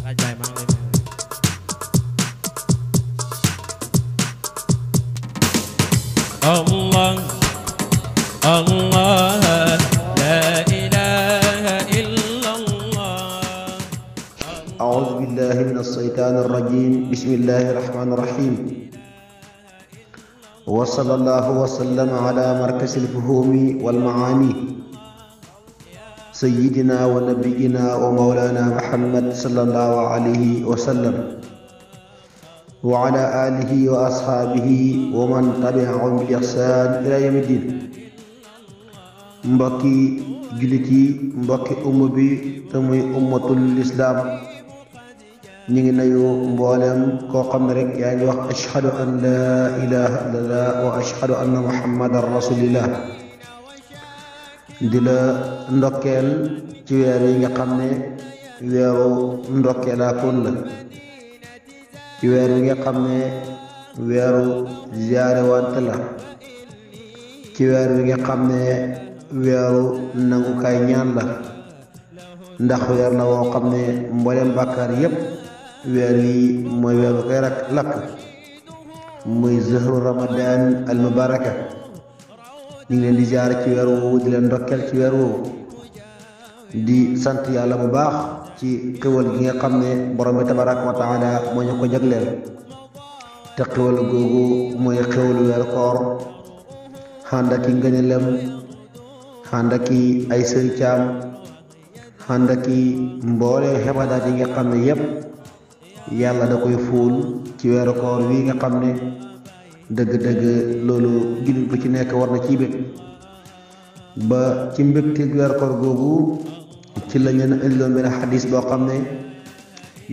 Ajaay maa ngi lay Allah Allah la ilaha illallah. أعوذ بالله من الشيطان الرجيم بسم الله الرحمن الرحيم وصلى الله وسلم على مركز الفهوم والمعاني سيدنا ونبينا ومولانا محمد صلى الله عليه وسلم وعلى آله وأصحابه ومن تبعهم بإحسان إلى يوم الدين. mbokki jullit yi, mbokki umma bi te muy ummatul islaam, ñu ngi nuyu mboolem koo xam ne rek yaa ngi wax ashhadu an laa ilaha illallah wa ashhadu anna muhammadan rasulillah. di la ndokkeel ci weer yi nga xam ne weeru ndokkeelaakoon la, ci weer yi nga xam ne weeru ziyaare wante la, ci weer wi nga xam ne weeru nangukaay ñaan la, ndax weer la woo xam ne mboolem bàkkaar yépp weer yi mooy weeru koy lakk, muy zahru ramadan al mubaraka. ñu ngi leen di ziyaare ci weer woowu, di leen ndokkeel ci weer woowu, di sant yàlla bu baax ci xéwal gi nga xam ne borom bi tabaraka wa taala moo ñu ko jagleel, te xéwal googu mooy xéwalu weer koor, xànd ak i ngëneelam, xànd ak i ay sëricaam, xànd ak i mboole xebadaat yi nga xam ne yépp yàlla da koy fuul ci weeru koor wi nga xam ne dëgg-dëgg loolu jullit bu ci nekk war na ciy bég. ba ci mbégte weeru koor googu ci la ñu indiloon benn xadis boo xam ne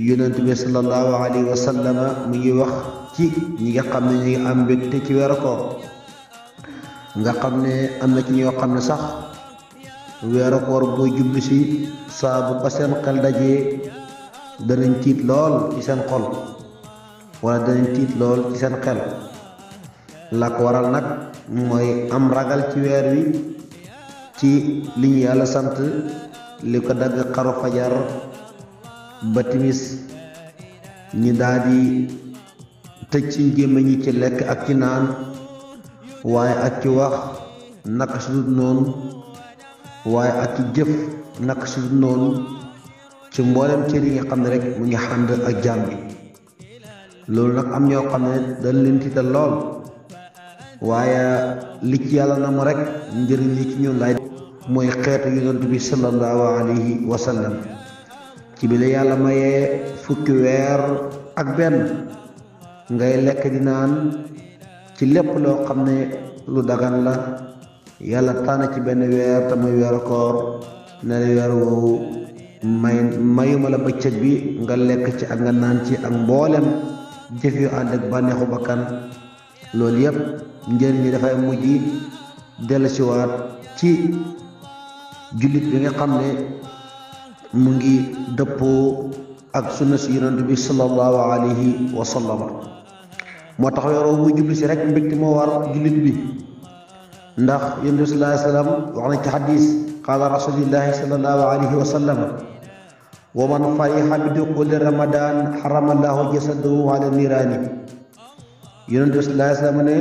yonent bi sallallahu alayhi wa sallam mu ngi wax ci ñi nga xam ne ñu ngi am mbégte ci weeru koor, nga xam ne am na ci ñoo xam ne sax weeru koor boo jublu si saa bu ko seen xel dajee danañ tiit lool ci seen xol, wala danañ tiit lool ci seen xel. la ko waral nag mooy am ragal ci weer wi, ci li ñu yàlla sant, li ko dagg xaru fajar ba timis ñi daal di tëj ci gémmiñ ñi ci lekk ak ci naan, waaye ak ci wax naka su dul noonu, waaye ak ci jëf naka su dul noonu, ci mboolem cër yi nga xam ne rek mu ngi xànd ak jaam bi. loolu nag am ñoo xam ne dañ leen tiital lool, waaye li ci yàlla na mu rek njëriñ li ci ñun lay mooy xeetu yonent bi sallallahu alayhi wa sallam. ci bi la yàlla mayee fukki weer ak benn ngay lekk di naan ci lépp loo xam ne lu dagan la, yàlla tànn ci benn weer te muy weeru koor, ne la weer woowu mayuma la bëccëg bi nga lekk ci ak nga naan ci ak mboolem jëf yu ànd ak bànneexu bakkan. loolu yépp njëriñ li dafay mujj dellusiwaat ci jullit bi nga xam ne mu ngi dëppoo ak sunna si yonent bi sallallahu alayhi wa sallam. moo tax weer woowu muy jubli si rek mbégte moo war jullit bi, ndax yonent bi sallallahu alayhi wa sallam wax na ci xadis qaala rasulillahi sallallahu alayhi wa sallam wa man fariha bi duxuli ramadan xarama allahu jasadahu ala niraani. yonent bi sallallahu alayhi wa sallam ne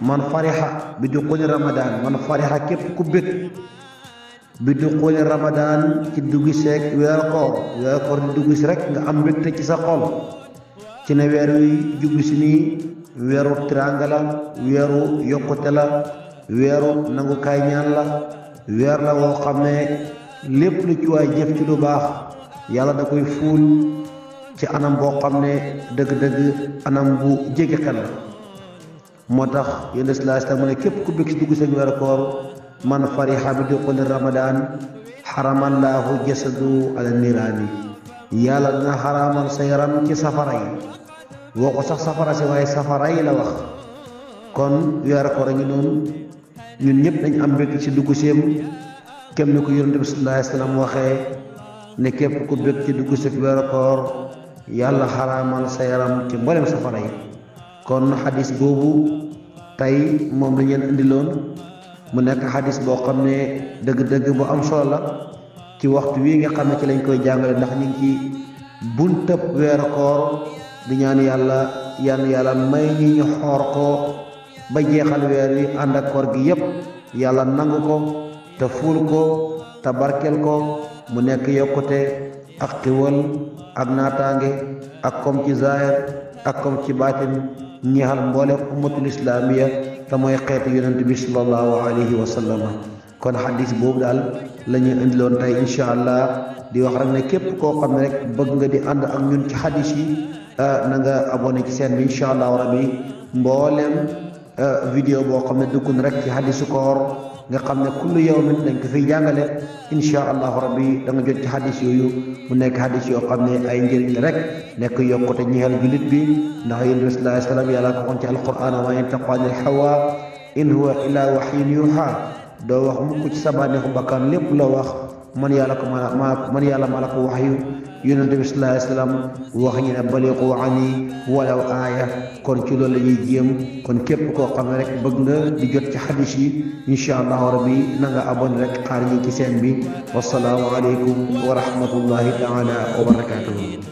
man fariha bi duxuli ramadan, man fariha képp ku bég bi duxuli ramadan ci duggi seeg weeru koor di duggi si rek nga am mbégte ci sa xol ci ne weer wi jublu si nii weeru tiraanga la, weeru yokkute la, weeru nangukaay ñaan la, weer la woo xam ne lépp lu ci waay jëf ci lu baax yàlla da koy fuul ci anam boo xam ne dëgg-dëgg anam bu jege xel la. moo tax yonent bi sallallahu alayhi wa sallam ne képp ku bëgg si dugg seen weeru koor man fariha bi duxuli ramadan xaramallaahu jasadu ala niraani, yàlla dina xaraamal sa yaram ci safara yi. woo ko sax safara si waaye safara yi la wax. kon weeru koor a ngi noonu, ñun ñëpp dañ am bëgg ci dugg seem, kem ni ko yonent bi sallallahu alayhi wa sallam waxee ne képp ku bëgg ci dugg si weeru koor yàlla xaraamal sa yaram ci mboolem safara yi. kon xadis boobu tey moom la ñu indiloon mu nekk xadis boo xam ne dëgg-dëgg bu am solo la, ci waxtu wi nga xam ne ci lañ koy jàngale ndax ñu ngi ci buntab weeru koor di ñaan yàlla may ñi ñu xoor ko ba jeexal weer wi ànd ak koor gi yépp yàlla nangu ko te fuul ko te barkel ko mu nekk yokkute ak xiwal ak naataange ak kom ci zaahir ak kom ci baatin ñeexal mboolem ummatul islaamiya te mooy xeetu yonent bi sallallahu alayhi wa sallam kon xadis boobu daal la ñuy indiloon tey incha allah di wax rek ne képp koo xam ne rek bëgg nga di ànd ak ñun ci xadis yi na nga abonné ci seen bi incha allah rabbi mboolem vidéo boo xam ne dugg na rek ci xadisu koor nga xam ne kullu yawmin dañ ko fiy jàngale incha allahu rabbi da nga jot ci xadis yooyu mu nekk xadis yoo xam ne ay njëriñ la rek nekk yokkute ñeexal julit bi ndax yonent bi sallallahu alayhi wa sallam yàlla ko waxoon ci alquran wa ma yantiqu anil hawa in huwa illa wahyun yuha doo wax mukk ci sa bànneexu bakkan lépp la wax man yàlla ma la ko wax yu yonent bi sallallahu alayhi wa sallam wax ñu ne baliqu ani walaw aaya kon ci loolu la ñuy jéem kon képp koo xam ne rek bëgg nga di jot ci xadis yi incha allahu rabbi na nga abonné rek xaar ñi ci seen bi wasalaamu aleykum wa rahmatullahi taala wa barakatuhu